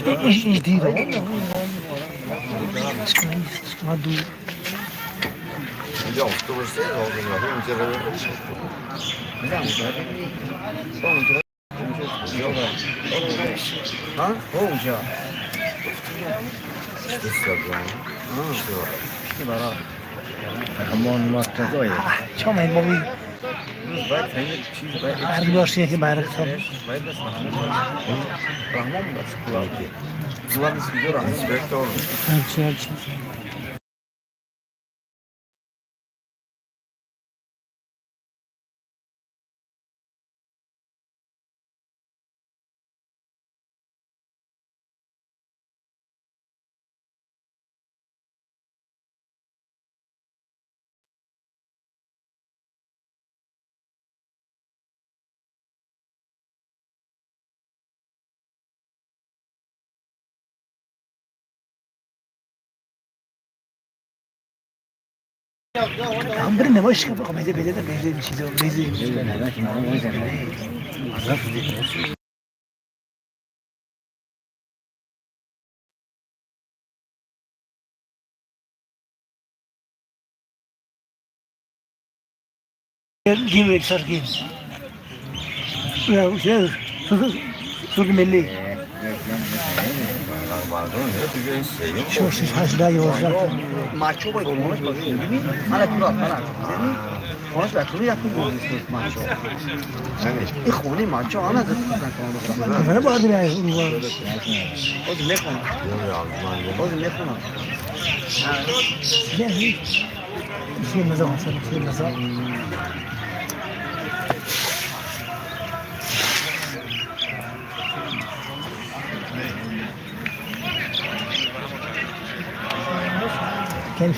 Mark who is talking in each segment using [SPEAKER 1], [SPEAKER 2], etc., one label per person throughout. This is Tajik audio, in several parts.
[SPEAKER 1] Иди, складу. Чом ин боби هر که برق تا هرچی هرچی. هم بریم نمایش که بخوام بده بده بده چیزا بده. گیم اکسار گیم سرد ملی 6 8 11.
[SPEAKER 2] Macho باید خونش باشه ببین من تو راه من خونش به طوری یک بود ماچو این خونه ماچو آن از
[SPEAKER 1] من باید بیای
[SPEAKER 2] باز میخونم باز میخونم.
[SPEAKER 1] چی مزه چی مزه. كيف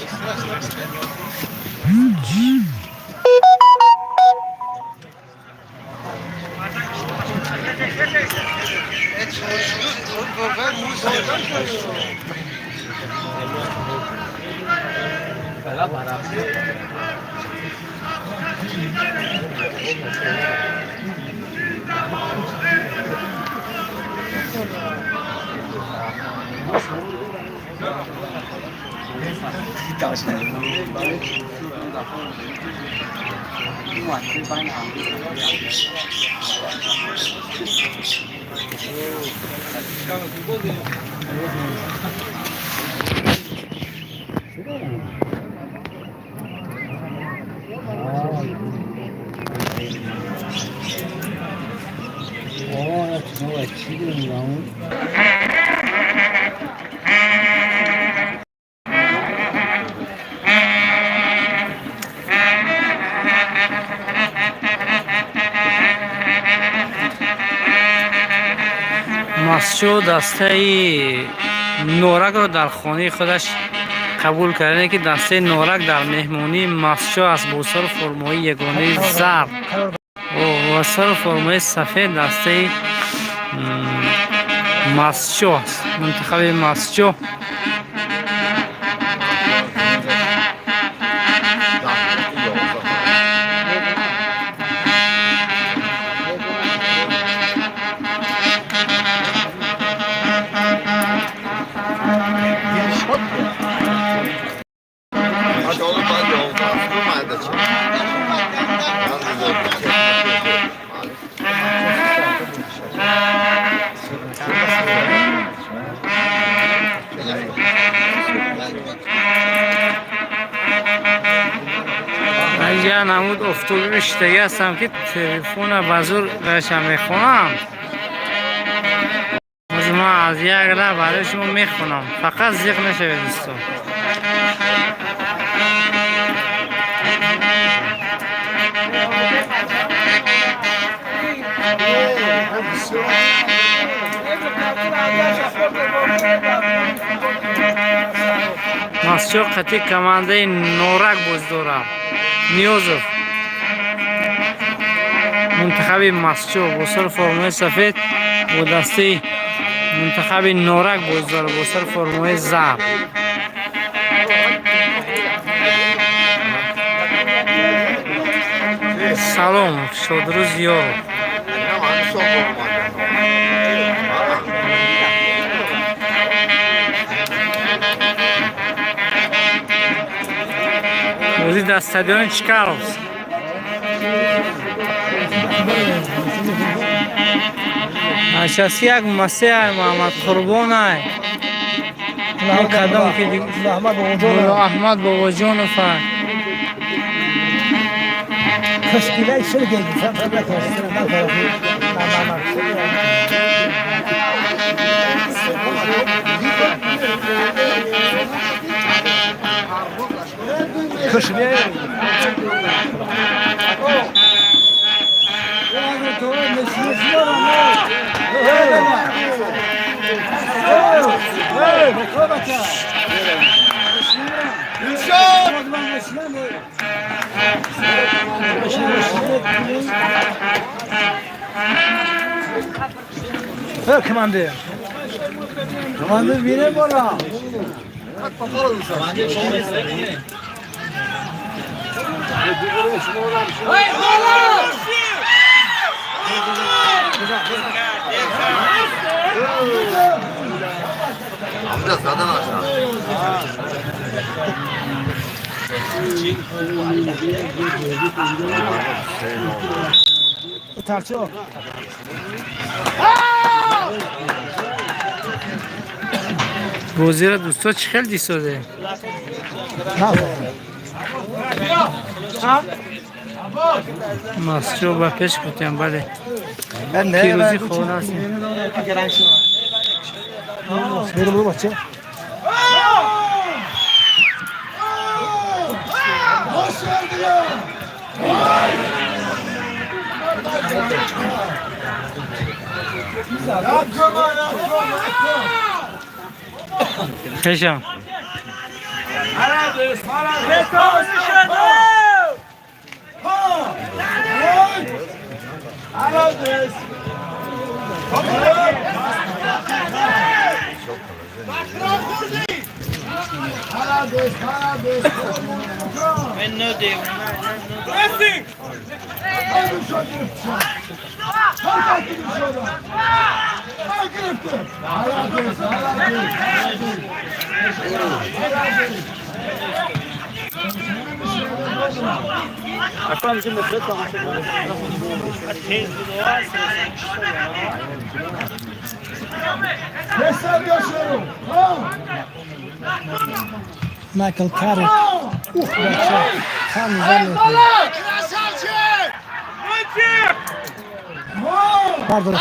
[SPEAKER 3] Мастчоҳ дастаи Норакро дар хонаи худаш қабул карда, ки дастаи Норак дар меҳмонии Мастчоҳ аст бо сару формаҳои ягонаи зард ва сару формаи сафед. Дастаи Мастчоҳ аст, мунтахаби Мастчоҳ. Намуд офтоби биштагӣ ҳастам, ки телефона ба зур гаша мехонам. Боз ман аз як ра барои шумо мехонам, фақат зиқ нашавед, дӯстон. Мастчоҳ қатъи командаи Норак боз дорад. Ниёзов, мунтахаби Мастчоҳ бо сари формаи сафед, бо дастаи мунтахаби Норак боз дорад бо сари формаи зард. Салом, Шодрӯз Ёров. Дар стадиони Чкаловск. Ашаси як Масеҳ Муҳаммад Қурбонай. Кадом ки
[SPEAKER 1] Аҳмад Бобоҷонов.
[SPEAKER 3] Мулло Аҳмад Бобоҷонов.
[SPEAKER 1] تشکیلای شرکت نکرد. Commander. Commander میره بالا.
[SPEAKER 2] Amca zaten aşağı.
[SPEAKER 1] Tarço.
[SPEAKER 3] Бозиро, дӯсто, чӣ хел дисоде? Мастчо ба пеш гуфтем, бале, пирӯзӣ хоҳон ҳастем.
[SPEAKER 1] میره برو بچه.
[SPEAKER 3] Хешам.
[SPEAKER 1] Michael Carrick. Ух, бача. Хан زن. Pardon.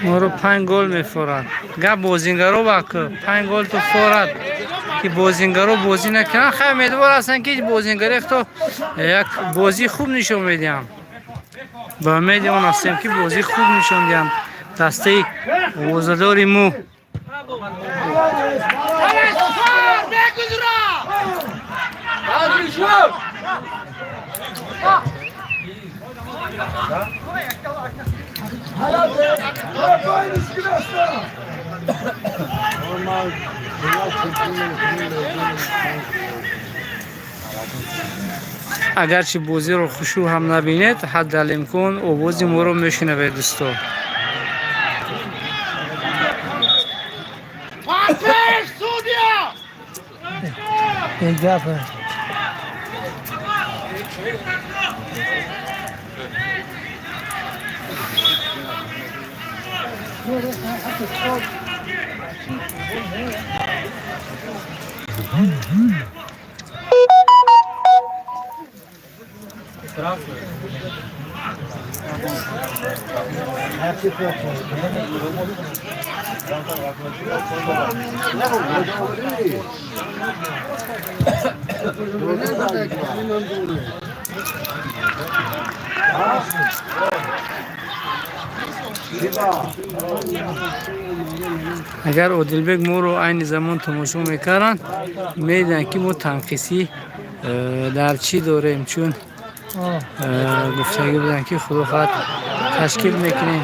[SPEAKER 3] Моро панҷ гол мефорад. Гап бозингаро ба панҷ гол ту форад, ки бозингаро бозӣ накунанд. Хай, умедвор ҳастанд, ки бозингаре то як бозии хуб нишон медиҳанд. Ба умеди он ҳастем, ки бозии хуб нишон диҳанд дастаи овозадори мо. Агарчи бозиро хушрӯ ҳам набинед, ҳаддалимкон овози моро мешунавед, дӯсто.
[SPEAKER 1] این گپ.
[SPEAKER 3] Агар Одилбек моро айни замон тамошо мекарданд, медиданд, ки мо танқисӣ дар чӣ дорем, чун гуфтагӣ буданд, ки худо хоҳад, ташкил мекунем.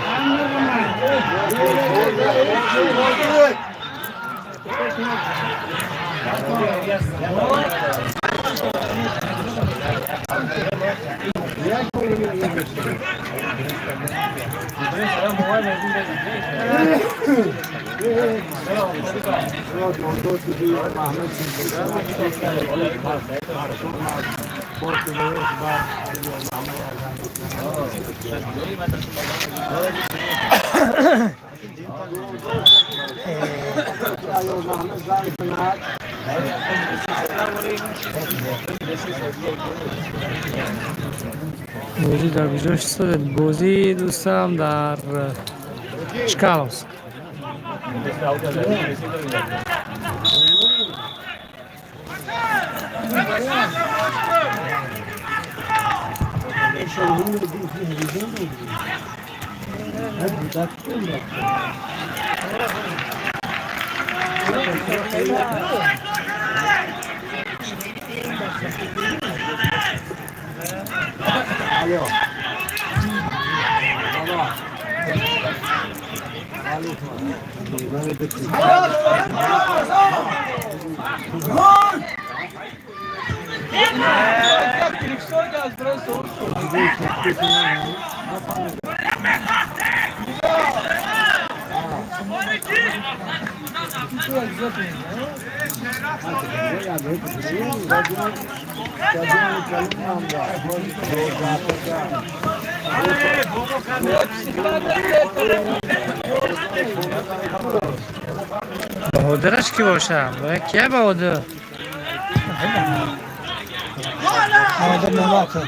[SPEAKER 3] Бозӣ дар куҷо шуд? Бозӣ, дӯстам, дар Чкаловск. Баҳодираш кӣ боша? Бояд кия Баҳодир?
[SPEAKER 1] Баҳодир Маматов.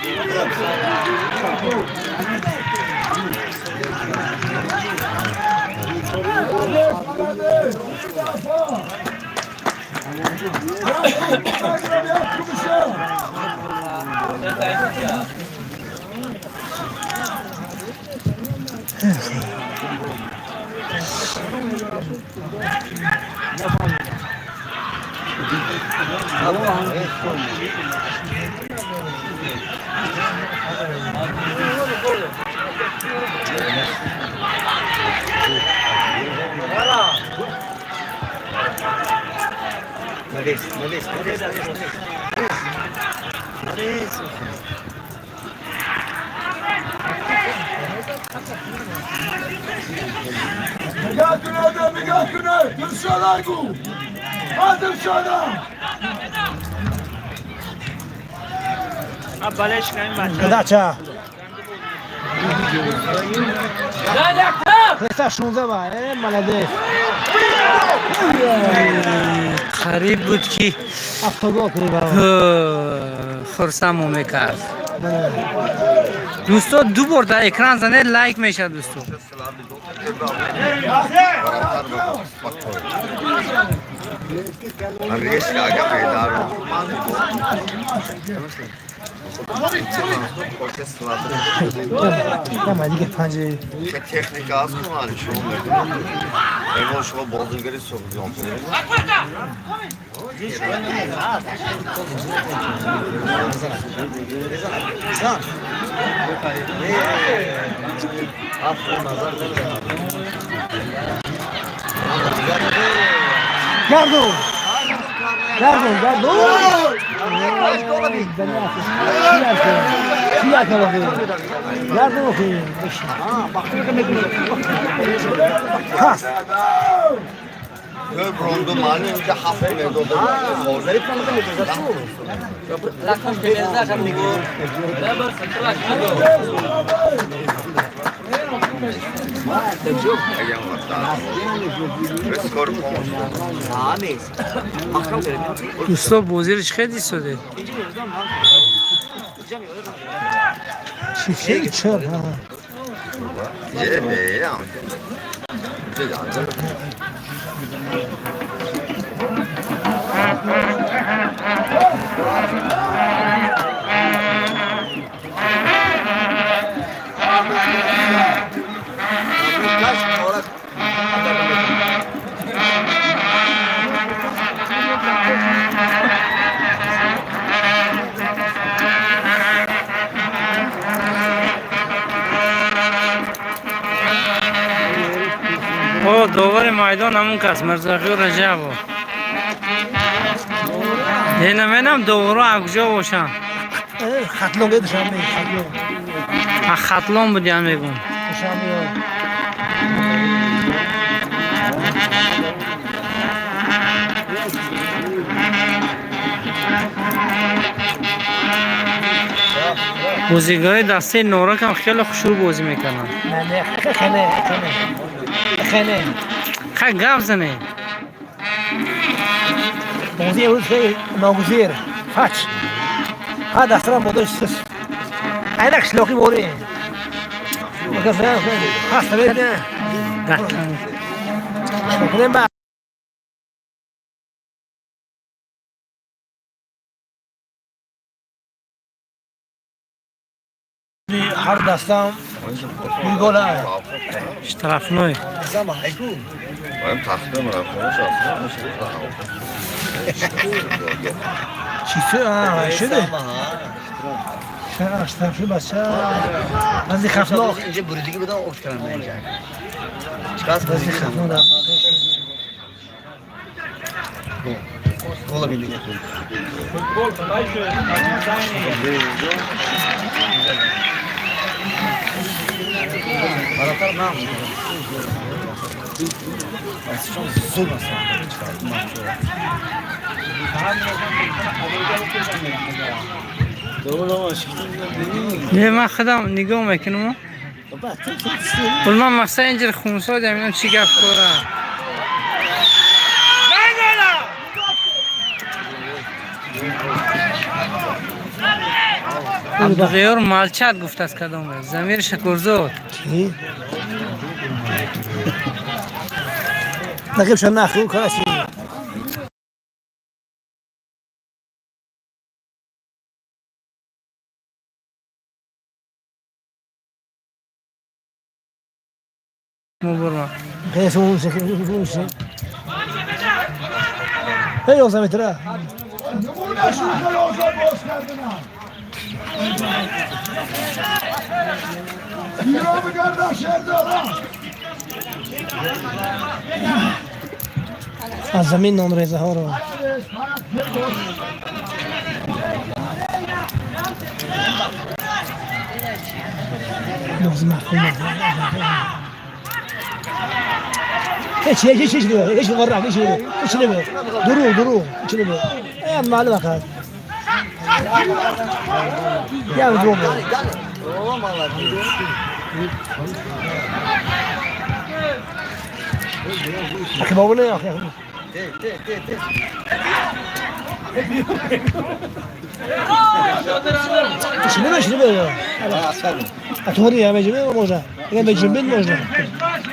[SPEAKER 4] نگاه کن آدم، نگاه کن. درشاده گو درشاده.
[SPEAKER 1] Подача. Христа 16 ба, молодец.
[SPEAKER 3] Қариб буд, ки
[SPEAKER 1] Автогол кунӣ.
[SPEAKER 3] хурсандмо мекард. Дӯсто, ду бор дар экран занед, лайк мешавад, дӯсто.
[SPEAKER 1] Ама дига панҷи.
[SPEAKER 2] Техника аст, ку шумо медонед. Эвол шумо бозигари суғдиён.
[SPEAKER 1] Гардон! Гардон, гардон! Гардон, пас!
[SPEAKER 2] Бронду маълум ки ҳафт медода.
[SPEAKER 3] Дӯсто, бозиро чӣ хел дидсодед?
[SPEAKER 1] Чӣ чор?
[SPEAKER 3] Майдон ҳамун кас Мирзоғиёр Раҷабов. Наменам довро аз куҷо бошанд.
[SPEAKER 1] Хатлон, Душанбе, Хатлон.
[SPEAKER 3] А Хатлон будиам мегум.
[SPEAKER 1] Душанбе.
[SPEAKER 3] Бозигарои дастаи Норакам хеле хушрӯ бозӣ мекарданд.
[SPEAKER 1] Не, хеле, хеле. Хеле.
[SPEAKER 3] Хай, гап занед.
[SPEAKER 1] Бозӣ имрӯз хеле ногузир. Фач. Ҳар дастарам бодош сис. Айна қишлоқӣ борӣ. Ҳаст, не. Кунем ба ҳар дастам гол.
[SPEAKER 3] Штрафной.
[SPEAKER 5] بایم تخته مرم خونش اصلا
[SPEAKER 1] چی شده؟ چرا штраф шуд бача? Бази хафлоқ.
[SPEAKER 2] Инҷа буридагӣ будан, офт кардам инҷа. Чикар?
[SPEAKER 1] Бази хафлоқ.
[SPEAKER 2] Гола бинед.
[SPEAKER 6] Футбол шуд.
[SPEAKER 2] Баротар нам. Аз шон зуд аст.
[SPEAKER 3] Не, ман худам нигоҳ мекунам. Вол, ман мақсад инҷа хунсо дам, чӣ гап дора. Абдуғиёр молчат гуфтааст кадом Замир Шакурзод.
[SPEAKER 1] Нақиб шон наху каси.
[SPEAKER 3] Мубурма.
[SPEAKER 1] Хеле. Эй, 11 метра.
[SPEAKER 4] نمونه شوخ آزاد باز کردنم ایران بگردم شهردارم.
[SPEAKER 1] Аз замин нонрезаҳоро. Мафҳум. هیچ هیچ هیچ هیچ هیچ غرق هیچ هیچ نبي دروغ دروغ هیچ نبي يا معلومة خلاص يا دروغ. اخي بابا يا اخي.
[SPEAKER 2] ته ته ته.
[SPEAKER 1] ايش نبي ايش نبي اتوري يا مجنون можно يا مجنون можно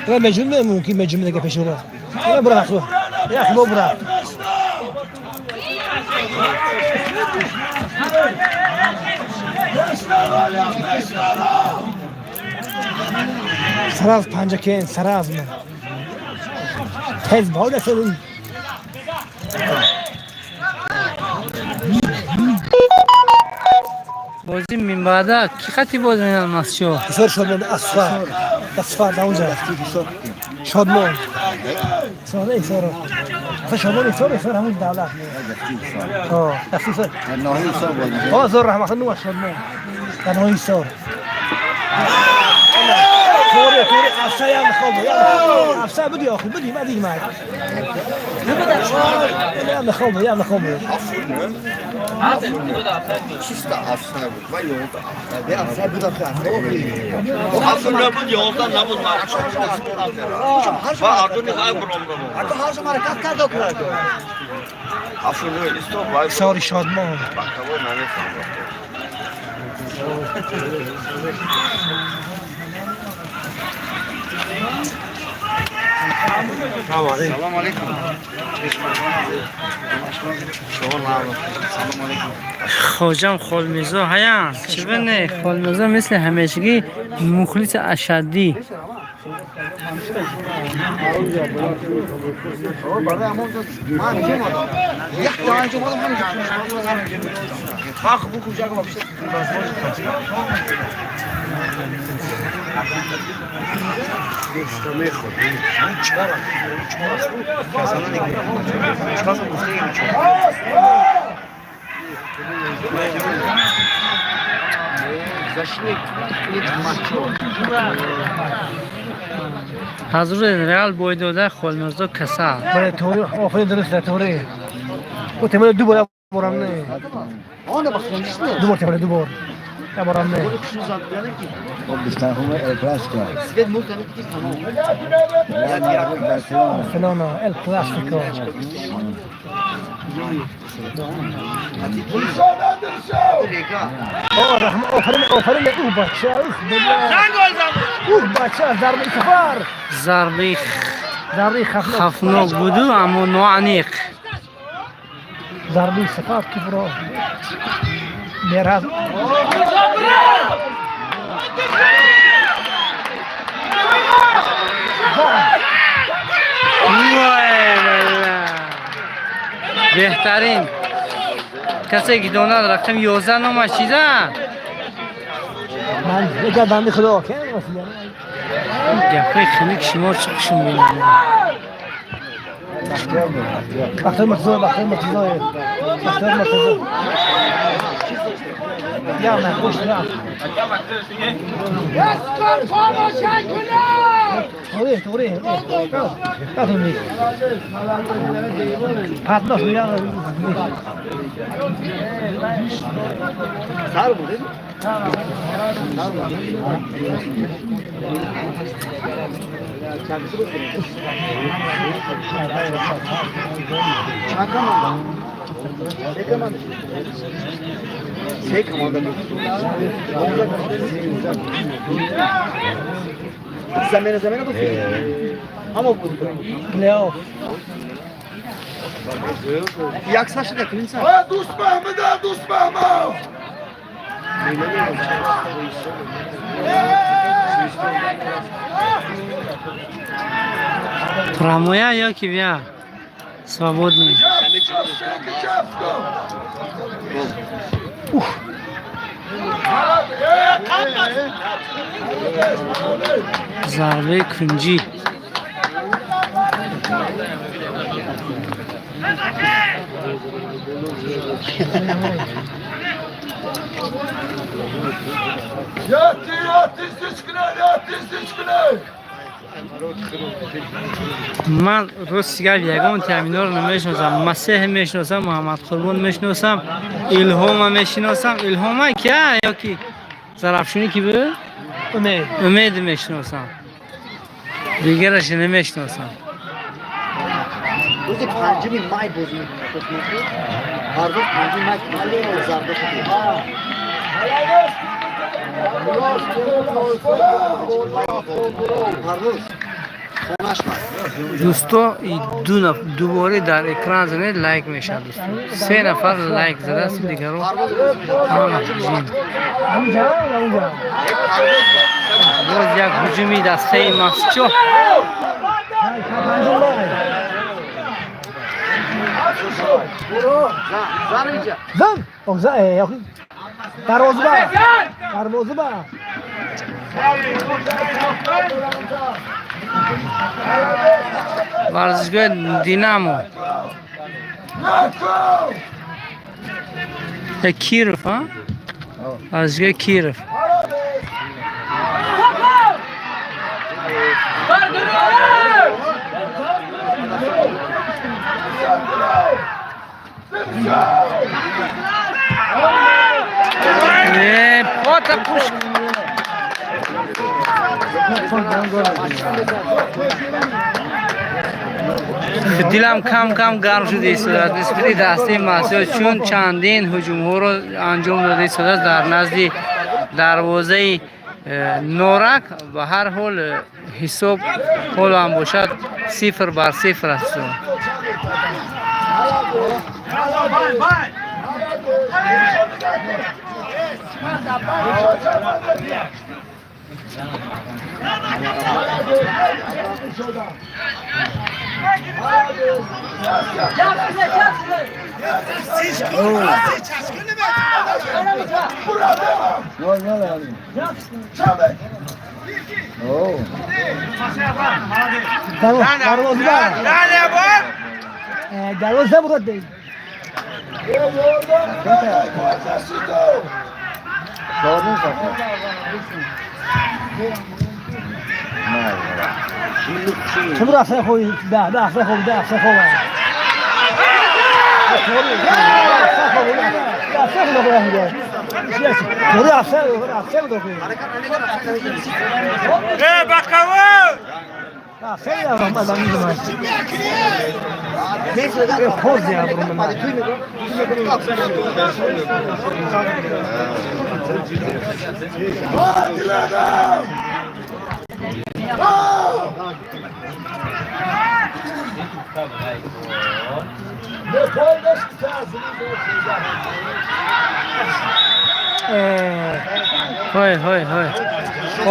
[SPEAKER 1] يا مجنون ممكن مجنون كيف شو يا برا يا اخي برا. Сараз Панҷакен, Сараз ман. Тез бода сен.
[SPEAKER 3] Бозӣ минбаъда кӣ хати боз менад Масчо?
[SPEAKER 1] Ҳисор Шодмон Асфар. Асфар да онҷа. Шодмон. Ҳисор Ҳисор. Шодмон Ҳисор Ҳисор ҳамон давлат. Ҳо, Ҳисор.
[SPEAKER 2] ноҳияи Ҳисор боз.
[SPEAKER 1] Ҳо, зор раҳмат нуа Шодмон. Дар ноҳияи Ҳисор. Тори, тори, афсаям хоб. Афса буди охи, буди, ма диги ма. Ям хоб, ям хоб.
[SPEAKER 5] چیست افسر بود و یهود.
[SPEAKER 2] افسر بود آخه.
[SPEAKER 6] افسر نبود، یهودم نبود. و اردونی های برام.
[SPEAKER 2] حتی هر شما حرکت کرد و کرد.
[SPEAKER 5] افسر استوب وای.
[SPEAKER 1] Ҳисори Шодмон.
[SPEAKER 5] بکوای نمیفهمم.
[SPEAKER 2] سلام علیکم. سلام علیکم.
[SPEAKER 3] Хоҷам Холмирзо ҳаян чӣ бине Холмирзо мисли ҳамешагӣ мухлиси ашаддӣ.
[SPEAKER 2] برای همون من همیشه اومدم. یک دانه اینجا اومدم همینجا. حق بو کجا که вообще.
[SPEAKER 3] Ҳазрати Реал бой дода Холмирзо касал.
[SPEAKER 1] Бале, туғри, офарин, дуруст, туғри. О темали ду бор борам не. Ду бор темали, ду бор. Я борам не. Барселона, Эл Классико. О, раҳма, офарин, офарин, ух, бача, ух, ух, бача, зарбаи сафар.
[SPEAKER 3] Зарбаи
[SPEAKER 1] зарбаи хафнок.
[SPEAKER 3] Хафнок буду, аммо ноаниқ.
[SPEAKER 1] Зарбаи сафар туфро мераз.
[SPEAKER 3] Вой, валла. Беҳтарин. Касе ки донад рақами 11 номаш чиза?
[SPEAKER 1] Ман яке банди худо ке.
[SPEAKER 3] Гапҳои хунук шумо чӣ хушум меояд.
[SPEAKER 1] Бахтиёр Муртазоев, Бахтиёр Муртазоев. Бахтиёр Муртазоев. Я на хуш рафт. Туғри, туғри. Туғри. Патнош меган. Плей-офф.
[SPEAKER 4] Дӯст Маҳмада, дӯст Маҳмад.
[SPEAKER 3] Прямоя ё ки бия? Свободный.
[SPEAKER 4] Чап кун.
[SPEAKER 3] Зарбаи кунҷӣ.
[SPEAKER 4] Yatı, yatı, sıçkına, yatı, sıçkına.
[SPEAKER 3] Ман рости гап ягон таминорро намешиносам. Масеҳ мешиносам, Муҳаммадқурбон мешиносам, Илҳома мешиносам. Илҳома кия ё ки Зарафшунӣ ки буд?
[SPEAKER 1] Умед.
[SPEAKER 3] Умед мешиносам. Дигараш намешиносам.
[SPEAKER 2] Рӯзи панҷуми май бозӣ мекунад. Ҳар рӯз панҷуми май зарба. Ҳар рӯз хонаш май.
[SPEAKER 3] Дӯсто, и ду дубора дар экран занед, лайк мешавад, дӯсто. Се нафар лайк задааст, дигаро ҳама ҳуҷум.
[SPEAKER 1] Онҷа, онҷа.
[SPEAKER 3] Боз як ҳуҷуми дастаи Мастчоҳ.
[SPEAKER 1] Панҷум май. Зан! Ох, зан, э, ох. Дарвозаба. Дарвозаба.
[SPEAKER 3] Варзишгоҳи Динамо. Киров, а? Варзишгоҳи Киров. Э, пота пуш. Дилам кам кам гарм шуда истодааст нисбати дастаи Мастчоҳ, чун чандин ҳуҷумҳоро анҷом дода истодааст дар назди дарвозаи Норак. Ба ҳар ҳол ҳисоб ҳоло ҳам бошад 0-0 аст.
[SPEAKER 1] دروازه برد. چرا رفته خوی ده ده رفته خوب ده رفته خوب
[SPEAKER 3] ҳой ҳой ҳой,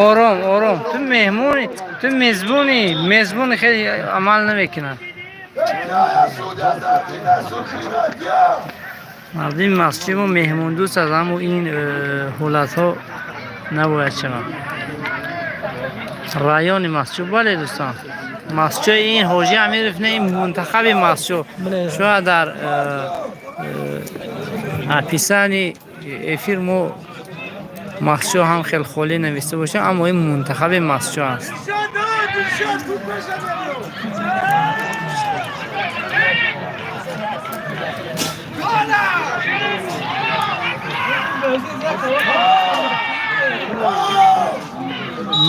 [SPEAKER 3] ором ором, ту меҳмонӣ, ту мезбонӣ, мезбони хеле амал намекунад. Мардуми масҷиди мо меҳмондӯст аст, аммо ин ҳолатҳо набояд шаванд. Райони масҷид, бале дӯстон, масҷиди ин ҳоҷи Амиров не, ин мунтахаби масҷид. Шояд дар описании эфир мо масҷид ҳам хеле холӣ нависта бошем, аммо ин мунтахаби масҷид аст.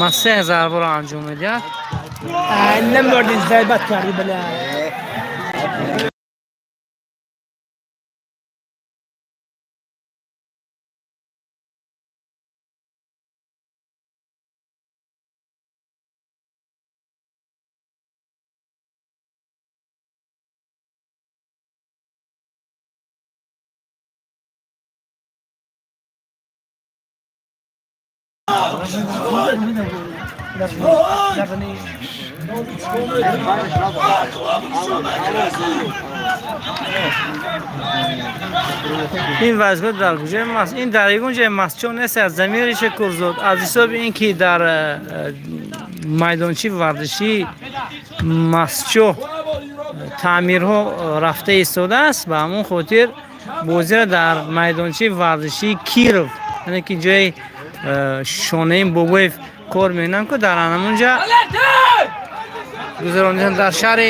[SPEAKER 3] Масеҳ зарбаро анҷом медиҳад.
[SPEAKER 1] نمردی ضربت کردی بله.
[SPEAKER 3] Ин варзишгоҳ дар куҷои мас, ин дар ягон ҷои масҷид нест, аз замири Шукурзод, аз ҳисоби ин ки дар майдончаи варзишии масҷид таъмирҳо рафта истодааст, ба ҳамон хотир бозиро дар майдончаи варзишии Киров, яъне ки ҷои Шонаим Бобоев кор мекунанд, ку дар ҳамонҷа гузарониданд, дар шаҳри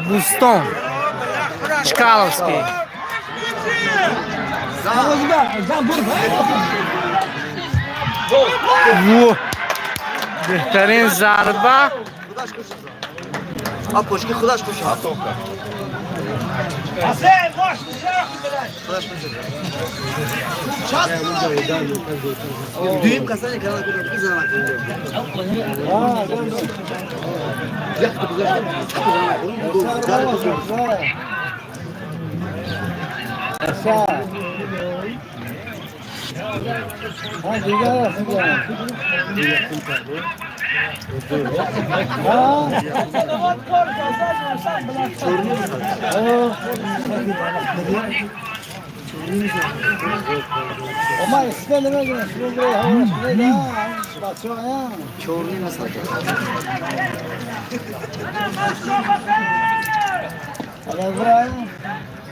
[SPEAKER 3] Бӯстон, Чкаловский. Беҳтарин зарба.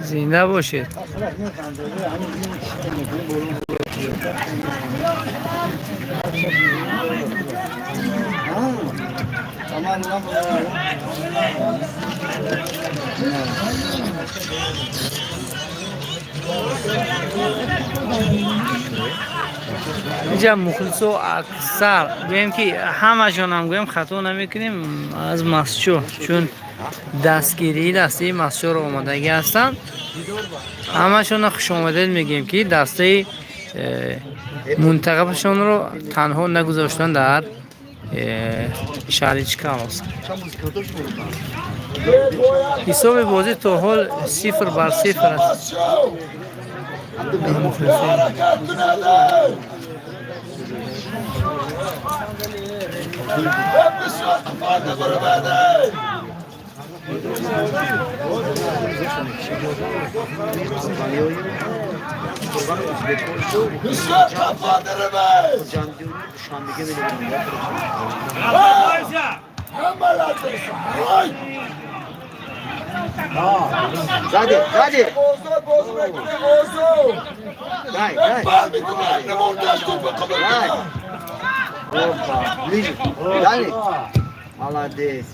[SPEAKER 3] Зинда бошед. Инҷа мухлисо аксар, гӯем ки ҳамашонам гӯем хато намекунем, аз масҷид, чун дастгирии дастаи масҷидро омодагӣ ҳастанд. Ҳамашонро хушомадед мегӯем, ки дастаи мунтахабашонро танҳо нагузоштанд дар шаҳри Чкаловск. Ҳисоби бозӣ то ҳол 0-0 аст.
[SPEAKER 4] بسیار خفادرمه
[SPEAKER 2] زده زده
[SPEAKER 4] آزاد باز میکنه آزاد
[SPEAKER 2] دای دای
[SPEAKER 4] بر میکنه نموندش تو به قبل
[SPEAKER 2] Опа, ближе. Дали? Молодец.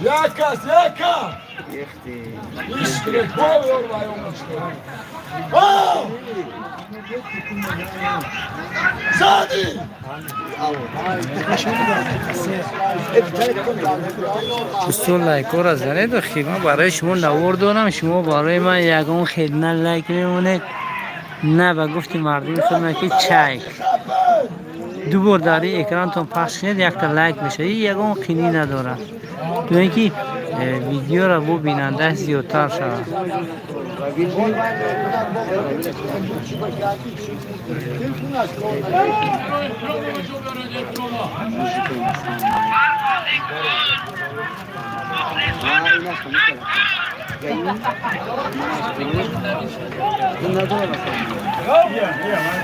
[SPEAKER 4] یک کس یک کس
[SPEAKER 2] Эх ты.
[SPEAKER 4] زدی
[SPEAKER 3] Дӯстон, лайкҳоро занед. Охи ман барои шумо навор дорам, шумо барои ман ягон хел на лайк мемонед, на ба гуфти мардуми худмон ки чайк ду бор дар ин экрантон пахш кунед, якта лайк мешавад. Ин ягон қинӣ надорад, то ин ки видеоро бо бинандааш зиёдтар шавад.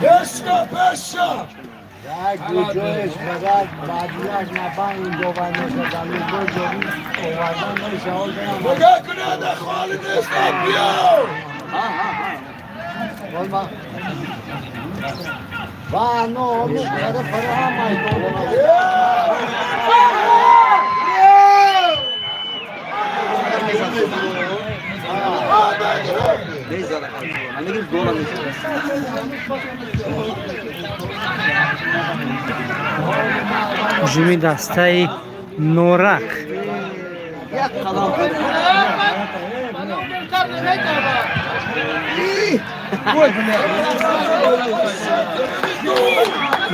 [SPEAKER 4] بشکا بشکا نگاه کنه ده خالی نیست بیا.
[SPEAKER 3] Ҳуҷуми дастаи Норак.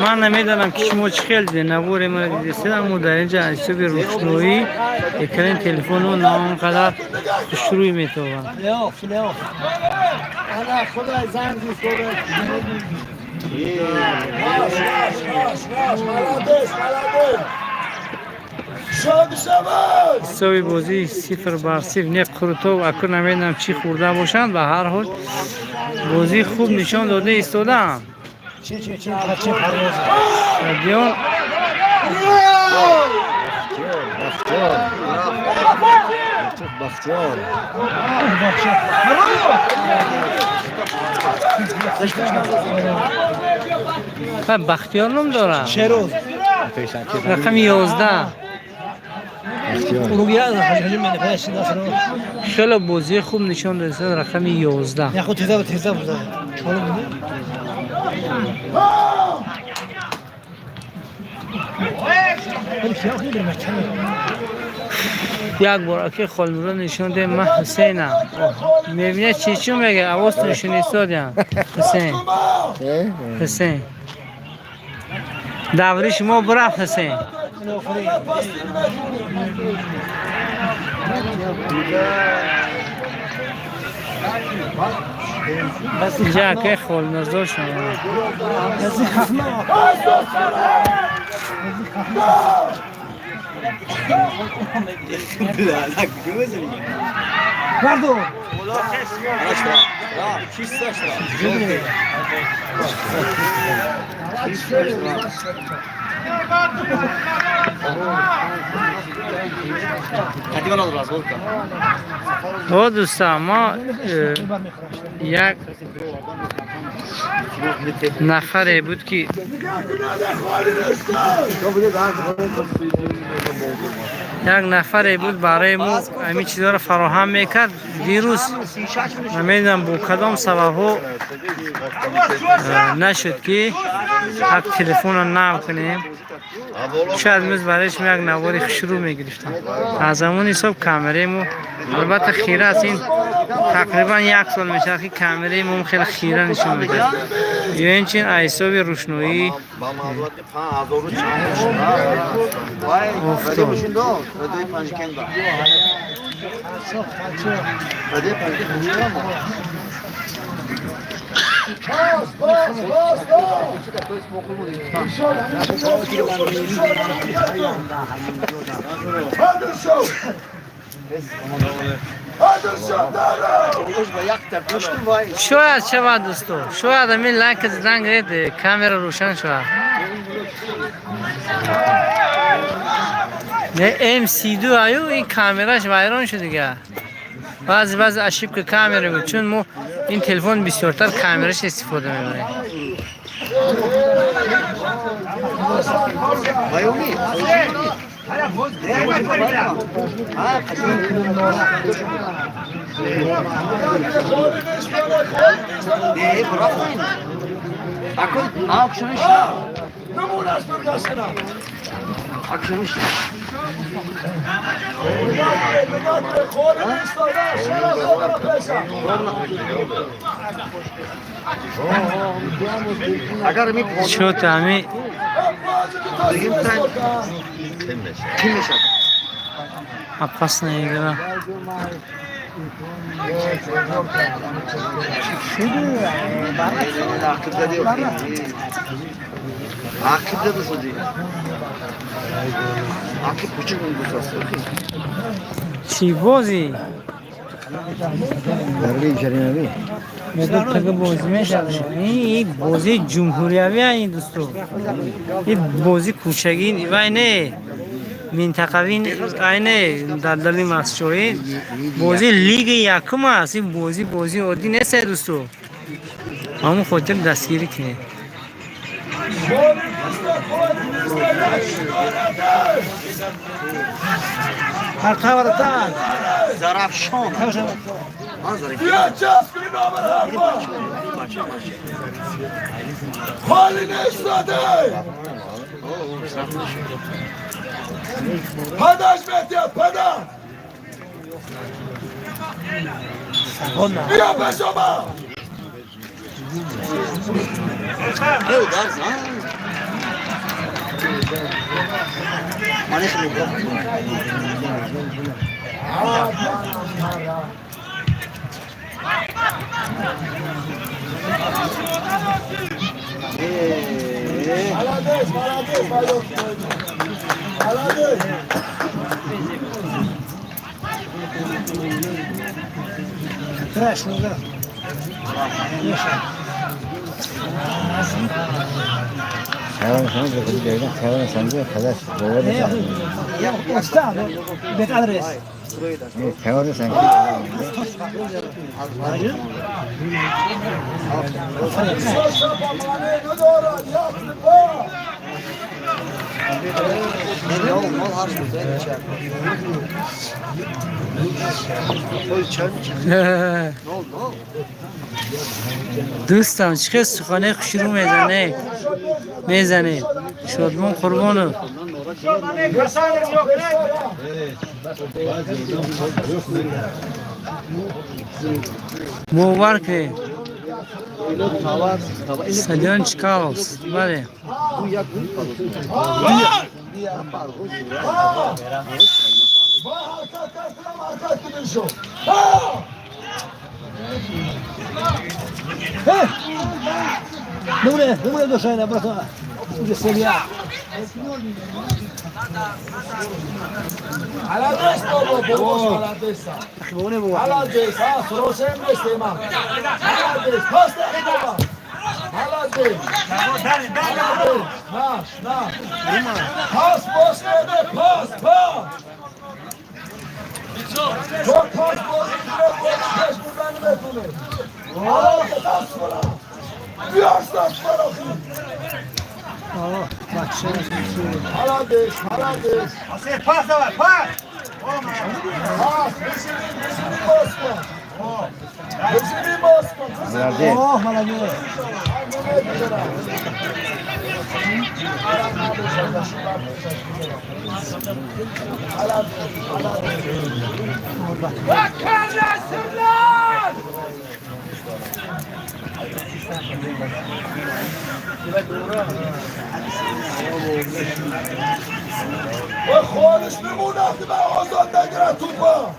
[SPEAKER 3] Ман намедонам, ки шумо чӣ хел дидед навори маро дидистед, аммо дар инҷа аз ҳисоби рӯшноӣ экрани телефону на он қадар хушрӯй метобад.
[SPEAKER 1] Плей-офф, плей-офф.
[SPEAKER 4] باش باش молодец молодец شاد شود.
[SPEAKER 3] Ҳисоби бозӣ 0-0. Не Қурутов аку намедонам чӣ хӯрда бошанд, ба ҳар ҳол бозии хуб нишон дода истодаам.
[SPEAKER 1] چه چه چه چه پرواز.
[SPEAKER 3] Стадион.
[SPEAKER 5] Бахтиёр.
[SPEAKER 3] Ха, Бахтиёр ном дорад.
[SPEAKER 1] شهروز.
[SPEAKER 3] Рақами 11.
[SPEAKER 1] اروگیا هجوم من فاش داخل.
[SPEAKER 3] Хеле бозии хуб нишон дода истод рақами 11.
[SPEAKER 1] یا خود تیزا تیزا بوده چالو بوده. ولی کیا خیلی مکن.
[SPEAKER 3] Як бор аки Холмурод нишон дод, ман Ҳусейнам. Мебинед, чӣ чӣ мега, овозтон шунистодям. Ҳусейн, Ҳусейн. Даври шумо бурафт, Ҳусейн. Инҷа акаи Холмирзо шумо.
[SPEAKER 1] مردم.
[SPEAKER 3] О, дӯстам, мо як нафаре буд, ки
[SPEAKER 4] نگاه کنه ده خالی نیست.
[SPEAKER 3] як нафаре буд, барои мо ҳамин чизҳоро фароҳам мекард. Дирӯз намедонам бо кадом сабабҳо нашуд, ки як телефонро нав кунем. Шояд имрӯз барои шумо як навори хушрӯ мегирифтам. Аз ҳамон ҳисоб камераи мо албатта хира аст. Ин тақрибан як сол мешавад, ки камераи мо хеле хира нишон медиҳад ё инчин аз ҳисоби рӯшноӣ
[SPEAKER 5] Ба маблағи 5000 чанд.
[SPEAKER 3] офтоб.
[SPEAKER 4] باز باز باز باز هذا شو.
[SPEAKER 3] Шояд шавад, дӯсто, шояд ҳамин лайк задан гиред, камера рӯшан шавад. Не, МС2 аю ин камераш вайрон шуд дига. Баъзе баъзе ошибка камера буд, чун мо ин телефон бисёртар камераш истифода мебарем. Чё-то ами опасная игра. Чӣ бозӣ? Мегӯ бозӣ мешавад. Ин бозии ҷумҳуриявӣ, ин дӯсто. Ин бозии кӯчагӣ вай не. Минтақавӣ ай не, дар дали Мастчоҳӣ. Бозии лигаи якум аст. Ин бозӣ бозии оддӣ нест, дӯсто. Ҳамон хотир дастгирӣ кунед.
[SPEAKER 2] Зарафшон.
[SPEAKER 4] خالی نشده پدش مهدیت پدر بیا بشما. Молодец, молодец, молодец.
[SPEAKER 1] Трэш, ну да. بيت ادرس.
[SPEAKER 3] Дӯстам, чӣ хел суханаи хушрӯ мезане, мезане. Шодмон Қурбонов. Бовар кунед. Стадион Чкаловс. Бале.
[SPEAKER 1] Добре, добре, дошайна, брата. Уже семья.
[SPEAKER 4] Молодец, бобо, бобо, молодец. Молодец, а, срочно местема. Молодец, пас баба. Молодец. Наш, наш. Пас, пас, пас, пас. تو پاس بازی کنه، پاس بودن بتونه. آه، دست بالا. بیاش دست بالا.
[SPEAKER 1] آه، بچه.
[SPEAKER 4] Молодец, молодец.
[SPEAKER 6] Пас давай, пас!
[SPEAKER 4] Пас, بشینی، بشینی باز کن. بشینی باز کن.
[SPEAKER 1] آه، молодец.
[SPEAKER 4] و خالش میمونه وقتی من آزاد نگیرم توپا.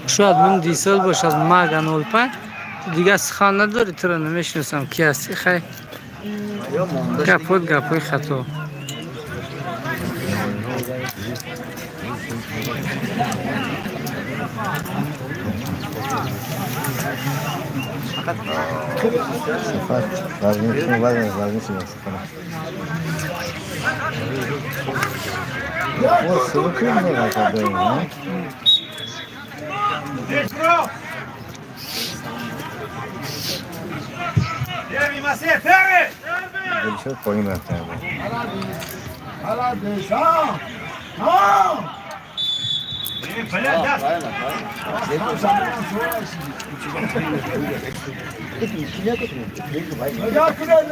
[SPEAKER 3] Шояд мун дисол бошад, мага 05. Дигар сухан надорӣ, туро намешиносам, ки ҳастӣ. Хай, гапҳот гапҳои хато.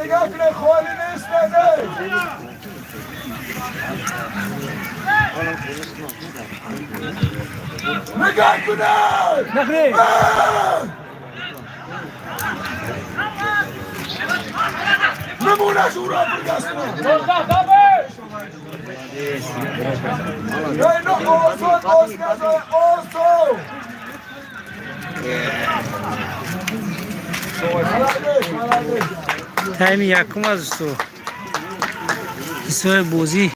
[SPEAKER 4] نگاه کنه خالی نیست. نگاه کنه
[SPEAKER 1] نخری.
[SPEAKER 4] نمونه شورا بگستم.
[SPEAKER 3] Тайми якум аз усту ҳисоби бозӣ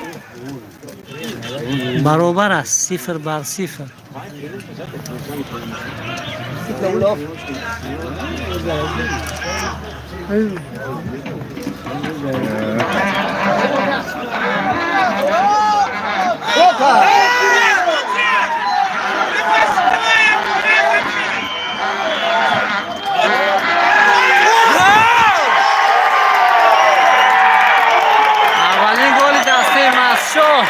[SPEAKER 3] баробар аст, 0-0. Аввалин голи дастаи Мастчоҳ.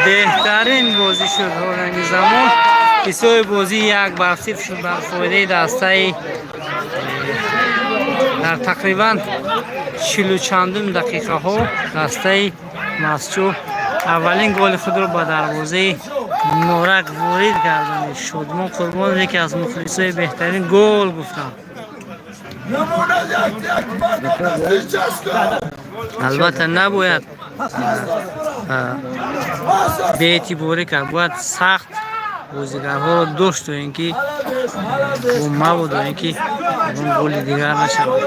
[SPEAKER 3] Беҳтарин бозӣ шуд ҳоранги замон. Ҳисоби бозӣ 1-0 шуд бар фоидаи дастаи дар тақрибан 40 чандум дақиқаҳо дастаи Мастчоҳ аввалин голи худро ба дарвозаи Норак ворид гардонид. Шодмон Қурбонов, яке аз мухлисои беҳтарин, гол гуфтанд. Албатта, набояд беэътиборӣ кард, бояд сахт бозигарҳоро дошт, то ин ки мабодо ин ки ягон голи дигар нашавад.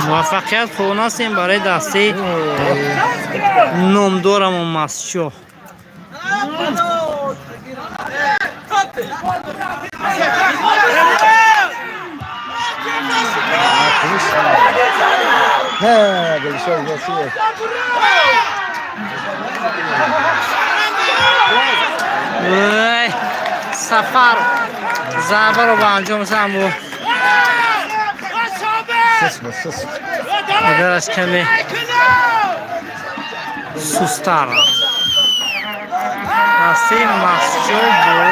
[SPEAKER 3] Муваффақият хоҳон ҳастем барои дастаи номдорамон Мастчоҳ. Ой, Сафар зарбаро ба анҷом расонд, аммо агараш каме сустар. Дастаи Мастчо бо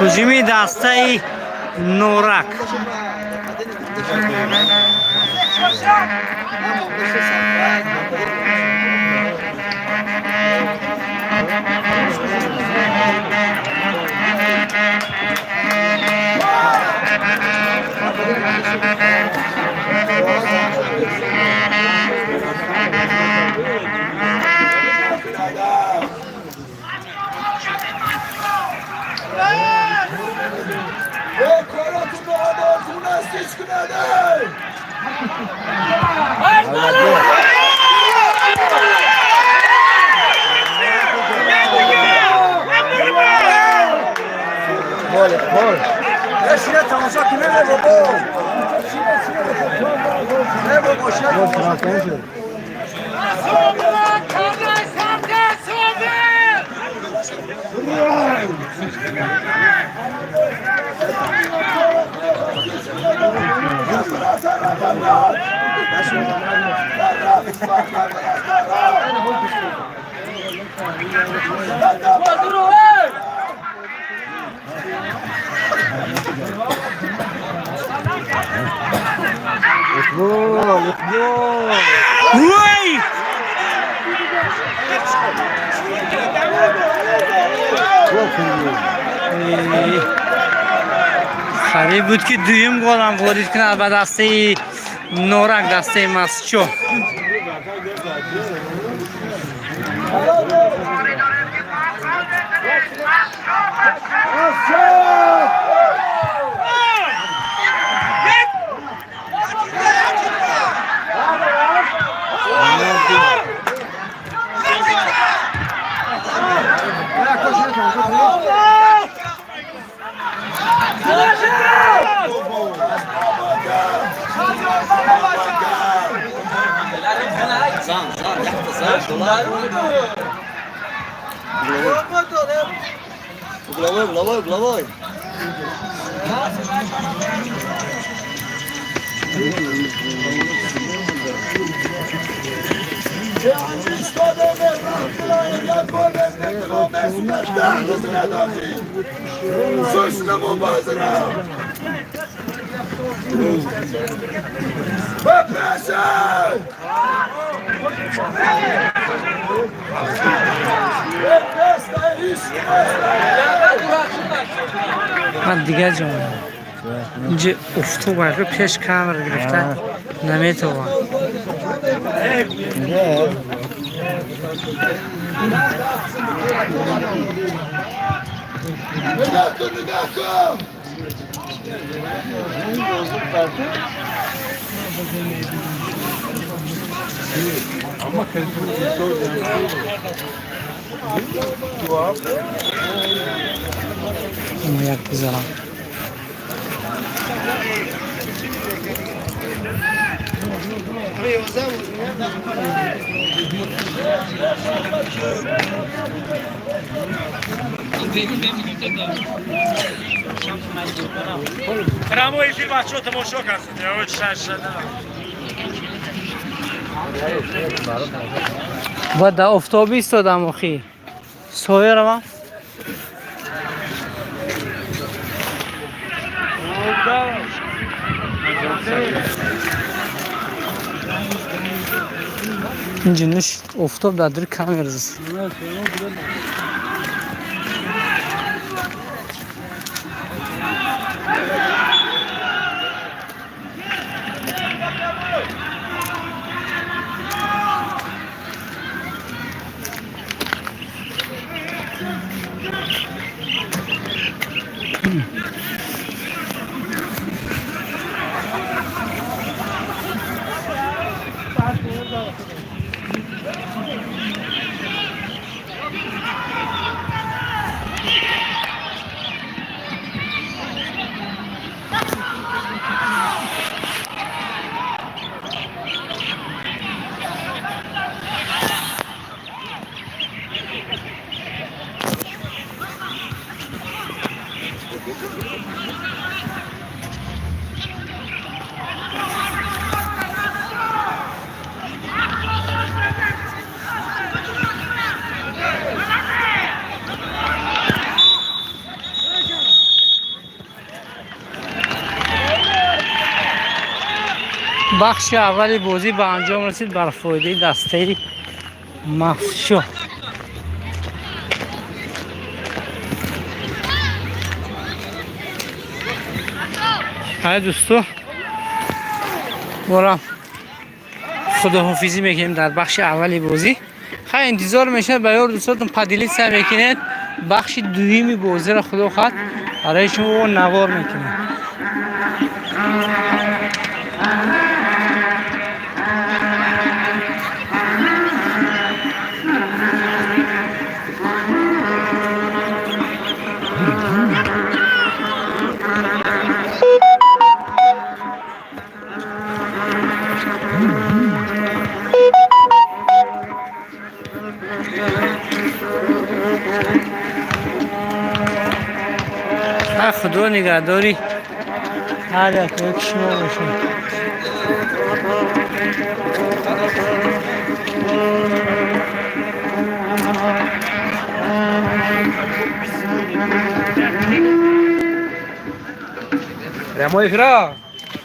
[SPEAKER 3] ҳуҷуми дастаи Норак. Ой! Қариб буд, ки дуюм голам ворид кунад ба дастаи Норак дастаи Мастчо.
[SPEAKER 2] Головой, головой, головой. Ман дигар ҷо инҷа офтоб пеш камера гирифта наметавонам. Як бизанам.
[SPEAKER 7] Прямой эфир бачаҳо тамошо кардед.
[SPEAKER 3] Бояд дар офтобӣ истодам, охи соя равам. Инҷа ниш офтоб дар дури камера зист. Бахши аввали бозӣ ба анҷом расид бар фоидаи дастаи Мастчоҳ. Ай дӯсто, борам худоҳофизӣ мекунем дар бахши аввали бозӣ. Хай, интизор мешавад, ба ёр дӯстотон поделиться мекунед. Бахши дуюми бозиро, худо хоҳад, барои шумо навор мекунем. Худо нигаҳдори ҳар якои шумо бошад.
[SPEAKER 8] Прямой эфир.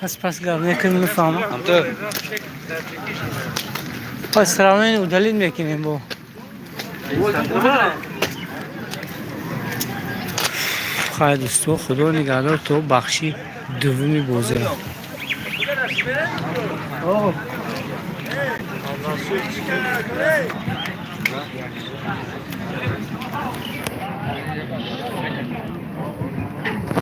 [SPEAKER 3] Пас пас гап мекунем, мефаҳмам. Пас сравнение удалить мекунем бо. Хайр, дӯсто, худо нигаҳдор то бахши дуввуми бозиро.